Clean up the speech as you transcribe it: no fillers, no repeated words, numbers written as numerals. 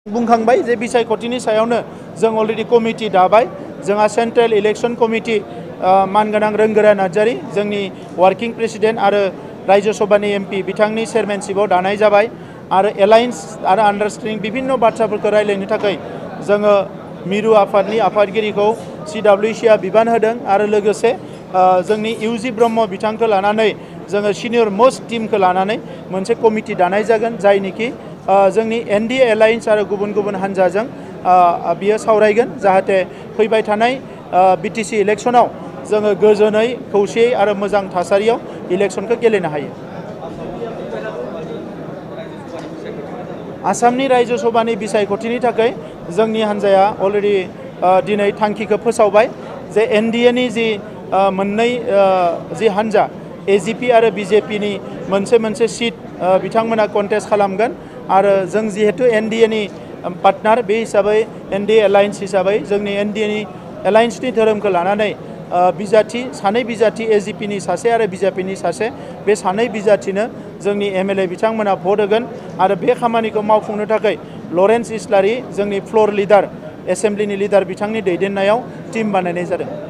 बुंखांबाय जे बिसायख'थिनि सायावनो जों अलरेडि कमिटि दाबाय जोंहा सेन्ट्रेल इलेक्शन कमिटि मानगोनां रोंगोरा नार्जारी जोंनि वार्किं प्रेसिडेंट आरो राज्य सभानि एमपि बिथांनि चेयरमेनशिपआव दानाय जाबाय आरो एलायन्स आरो आन्डारस्टेन्डिं विभिन्न बाथ्राफोरखौ रायलायनो थाखाय जोङो मिरु आफादनि आफादगिरिखौ CWC आ बिबान होदों आरो लोगोसे जोंनि इउजि ब्रह्म बिथांखौ लानानै जोङो सिनियर मोस्ट टीमखौ लानानै मोनसे कमिटि दानाय जागोन जायनिखि जोंनि NDA एलायन्स आरो गुबुन गुबुन हान्जाजों बियो सावरायगोन जाहाथे फैबाय थानाय BTC इलेक्शनाव जोङो गोजोनै खौसेयै आरो मोजां थासारियाव इलेक्शनखौ गेलेनो हायो। आसामनि राज्य सभानि बिसायख'थिनि थाखाय जोंनि हान्जाया अलरेडि दिनै थांखिखौ फोसावबाय जे NDA नि जि मोननै जि हान्जा AGP आरो BJP नि मोनसे सीट बिथांमोना कन्टेस्ट खालामगोन आरो जों जिहेतु NDA नि पार्टनार बे हिसाबै NDA एलायन्स हिसाबै जोंनि NDA नि एलायन्सनि धोरोमखौ लानानै बिजाथि सानै बिजाथि AGP नि सासे आरो BJP नि सासे बे सानै बिजाथिनो जोंनि MLA बिथांमोना भट होगोन आरो बे खामानिखौ मावफुंनो थाखाय लरेन्स इस्लारि जोंनि फ्लोर लिडार एसेम्ब्लिनि लिडार बिथांनि दैदेननायाव टीम बानायनाय जादों।